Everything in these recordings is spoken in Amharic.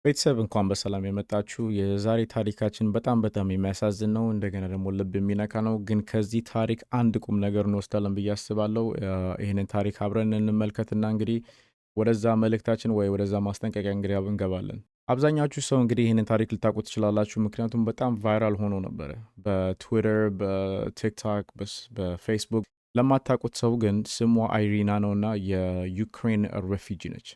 ቤተሰብ እንኳን በሰላም የመጣችሁ። የዛሬ ታሪካችን በጣም በጣም የሚያሳዝን ነው። እንደገና ደግሞ ልብ የሚነካ ነው። ግን ከዚህ ታሪክ አንድ ቁም ነገር እንወስዳለን ብዬ አስባለሁ። ይህንን ታሪክ አብረን እንመልከትና እንግዲህ ወደዛ መልእክታችን ወይ ወደዛ ማስጠንቀቂያ እንግዲህ እንገባለን። አብዛኛችሁ ሰው እንግዲህ ይህንን ታሪክ ልታውቁ ትችላላችሁ። ምክንያቱም በጣም viral ሆኖ ነበረ በትዊተር፣ በቲክቶክ፣ በፌስቡክ። ለማታውቁት ሰው ግን ስሟ አይሪና ነውና የዩክሬን refugee ነች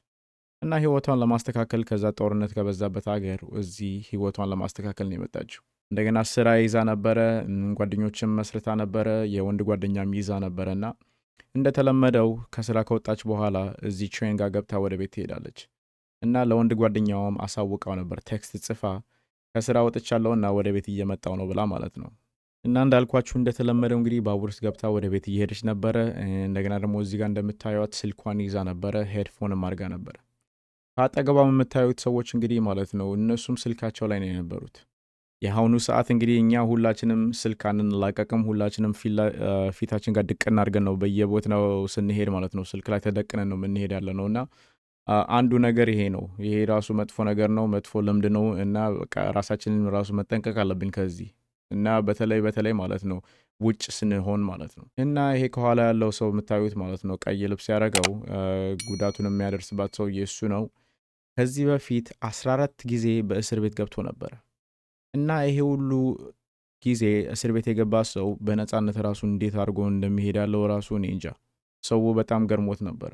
እና ህይወቷን ለማስተካከል ከዛ ጦርነት ከበዛበት ሀገር እዚህ ህይወቷን ለማስተካከል ነው የመጣችው። እንደገና ስራ ይዛ ነበረ፣ ጓደኞችም መስርታ ነበረ፣ የወንድ ጓደኛም ይዛ ነበረ እና እንደተለመደው ከስራ ከወጣች በኋላ እዚህ train ጋር ገብታ ወደ ቤት ትሄዳለች እና ለወንድ ጓደኛዋም አሳውቃው ነበር፣ text ጽፋ ከስራ ወጥቻለሁ እና ወደ ቤት እየመጣው ነው ብላ ማለት ነው። እና እንዳልኳችሁ እንደተለመደው እንግዲህ ባቡር ውስጥ ገብታ ወደ ቤት እየሄደች ነበረ። እንደገና ደግሞ እዚህ ጋር እንደምታዩት ስልኳን ይዛ ነበረ፣ headphone ም አድርጋ ነበረ። ከአጠገቧም የምታዩት ሰዎች እንግዲህ ማለት ነው እነሱም ስልካቸው ላይ ነው የነበሩት። የአሁኑ ሰዓት እንግዲህ እኛ ሁላችንም ስልክ አንላቀቅም። ሁላችንም ፊታችን ጋር ድቅን አድርገን ነው በየቦታው ስንሄድ ማለት ነው ስልክ ላይ ተደቅነን ነው የምንሄድ ያለ ነው እና አንዱ ነገር ይሄ ነው። ይሄ ራሱ መጥፎ ነገር ነው፣ መጥፎ ልምድ ነው እና በቃ ራሳችንን ራሱ መጠንቀቅ አለብን ከዚህ እና በተለይ በተለይ ማለት ነው ውጭ ስንሆን ማለት ነው። እና ይሄ ከኋላ ያለው ሰው የምታዩት ማለት ነው ቀይ ልብስ ያደረገው ጉዳቱን የሚያደርስባት ሰውዬ እሱ ነው። ከዚህ በፊት 14 ጊዜ በእስር ቤት ገብቶ ነበረ እና ይሄ ሁሉ ጊዜ እስር ቤት የገባ ሰው በነፃነት ራሱ እንዴት አድርጎ እንደሚሄድ ያለው ራሱ እኔ እንጃ። ሰው በጣም ገርሞት ነበረ።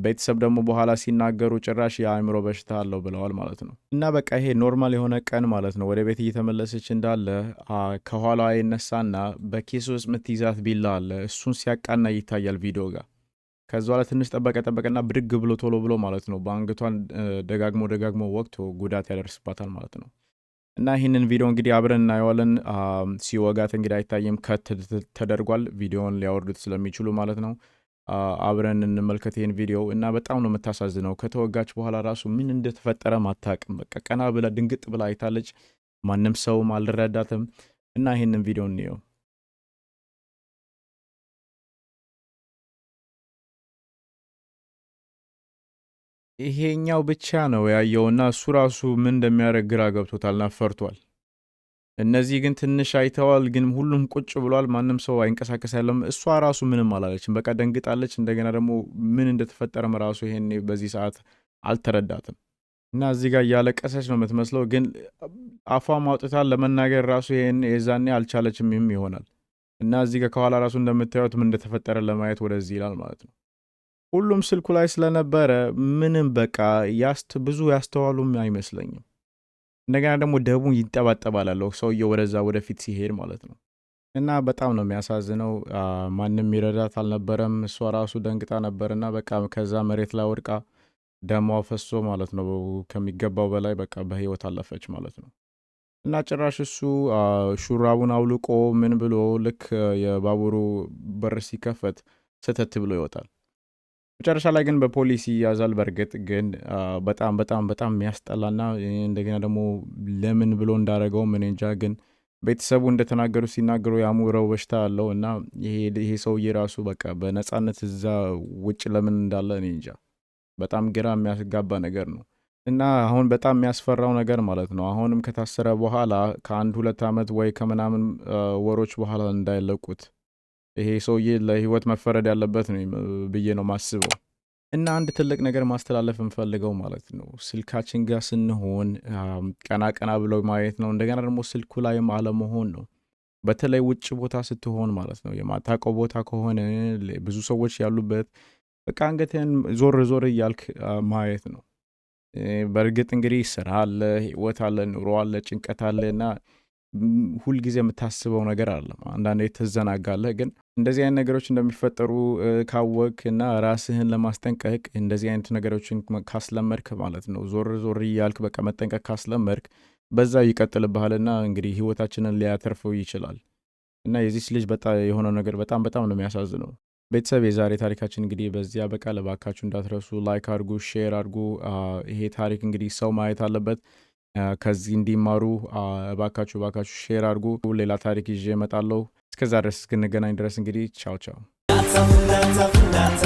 ቤተሰብ ደግሞ በኋላ ሲናገሩ ጭራሽ የአእምሮ በሽታ አለው ብለዋል ማለት ነው። እና በቃ ይሄ normal የሆነ ቀን ማለት ነው። ወደ ቤት እየተመለሰች እንዳለ ከኋላዋ ይነሳና በኪስ ውስጥ የምትይዛት ቢላ አለ። እሱን ሲያቃና ይታያል ቪዲዮ ጋር። ከዛ በኋላ ትንሽ ጠበቀ ጠበቀና ብድግ ብሎ ቶሎ ብሎ ማለት ነው በአንገቷን ደጋግሞ ደጋግሞ ወቅቶ ጉዳት ያደርስባታል ማለት ነው። እና ይህንን ቪዲዮ እንግዲህ አብረን እናየዋለን። ሲወጋት እንግዲህ አይታይም፣ cut ተደርጓል። ቪዲዮን ሊያወርዱት ስለሚችሉ ማለት ነው። አብረን እንመልከት ይህን ቪዲዮ እና በጣም ነው የምታሳዝነው። ከተወጋች በኋላ ራሱ ምን እንደተፈጠረ ማታቅም። በቃ ቀና ብላ ድንግጥ ብላ አይታለች። ማንም ሰውም አልረዳትም። እና ይህንን ቪዲዮ እንየው። ይሄኛው ብቻ ነው ያየውና እሱ ራሱ ምን እንደሚያደርግ ግራ ገብቶታልና ፈርቷል። እነዚህ ግን ትንሽ አይተዋል፣ ግን ሁሉም ቁጭ ብሏል። ማንም ሰው አይንቀሳቀስ ያለም። እሷ ራሱ ምንም አላለችም። በቃ ደንግጣለች። እንደገና ደግሞ ምን እንደተፈጠረም ራሱ ይሄኔ በዚህ ሰዓት አልተረዳትም። እና እዚህ ጋር እያለቀሰች ነው የምትመስለው፣ ግን አፏ ማውጥታ ለመናገር ራሱ ይሄን የዛኔ አልቻለችም ይሆናል። እና እዚህ ጋር ከኋላ ራሱ እንደምታዩት ምን እንደተፈጠረ ለማየት ወደዚህ ይላል ማለት ነው። ሁሉም ስልኩ ላይ ስለነበረ ምንም በቃ ብዙ ያስተዋሉም አይመስለኝም። እንደገና ደግሞ ደሙ ይንጠባጠባል አለው ሰውየው ወደዛ ወደፊት ሲሄድ ማለት ነው። እና በጣም ነው የሚያሳዝነው። ማንም ይረዳት አልነበረም። እሷ ራሱ ደንግጣ ነበርና በቃ ከዛ መሬት ላይ ወድቃ ደሟ ፈሶ ማለት ነው ከሚገባው በላይ በቃ በህይወት አለፈች ማለት ነው። እና ጭራሽ እሱ ሹራቡን አውልቆ ምን ብሎ ልክ የባቡሩ በር ሲከፈት ሰተት ብሎ ይወጣል። መጨረሻ ላይ ግን በፖሊስ ይያዛል። በእርግጥ ግን በጣም በጣም በጣም የሚያስጠላና እንደገና ደግሞ ለምን ብሎ እንዳደረገው ምን እንጃ። ግን ቤተሰቡ እንደተናገሩ ሲናገሩ የአእምሮ በሽታ አለው እና ይሄ ሰውዬ ራሱ በቃ በነፃነት እዛ ውጭ ለምን እንዳለ እኔ እንጃ። በጣም ግራ የሚያስጋባ ነገር ነው። እና አሁን በጣም የሚያስፈራው ነገር ማለት ነው አሁንም ከታሰረ በኋላ ከአንድ 2 ዓመት ወይ ከምናምን ወሮች በኋላ እንዳይለቁት ይሄ ሰውዬ ለህይወት መፈረድ ያለበት ነው ብዬ ነው ማስበው። እና አንድ ትልቅ ነገር ማስተላለፍ እንፈልገው ማለት ነው ስልካችን ጋር ስንሆን ቀና ቀና ብሎ ማየት ነው። እንደገና ደግሞ ስልኩ ላይም አለመሆን ነው። በተለይ ውጭ ቦታ ስትሆን ማለት ነው የማታውቀው ቦታ ከሆነ ብዙ ሰዎች ያሉበት በቃ አንገትህን ዞር ዞር እያልክ ማየት ነው። በእርግጥ እንግዲህ ስራ አለ፣ ህይወት አለ፣ ኑሮ አለ፣ ጭንቀት አለ እና ሁልጊዜ የምታስበው ነገር አለ። አንዳንዴ ትዘናጋለህ። ግን እንደዚህ አይነት ነገሮች እንደሚፈጠሩ ካወቅ እና ራስህን ለማስጠንቀቅ እንደዚህ አይነት ነገሮችን ካስለመድክ ማለት ነው ዞር ዞር እያልክ በቃ መጠንቀቅ ካስለመድክ በዛ ይቀጥልብሃልና እንግዲህ ህይወታችንን ሊያተርፈው ይችላል። እና የዚች ልጅ በጣም የሆነው ነገር በጣም በጣም ነው የሚያሳዝነው። ቤተሰብ የዛሬ ታሪካችን እንግዲህ በዚህ ያበቃል። እባካችሁ እንዳትረሱ like አድርጉ፣ share አድርጉ። ይሄ ታሪክ እንግዲህ ሰው ማየት አለበት፣ ከዚህ እንዲማሩ እባካችሁ እባካችሁ share አድርጉ። ሌላ ታሪክ ይዤ እመጣለሁ። እስከዛ ድረስ እስክንገናኝ ድረስ እንግዲህ ቻው ቻው። ፍንዳታ ፍንዳታ።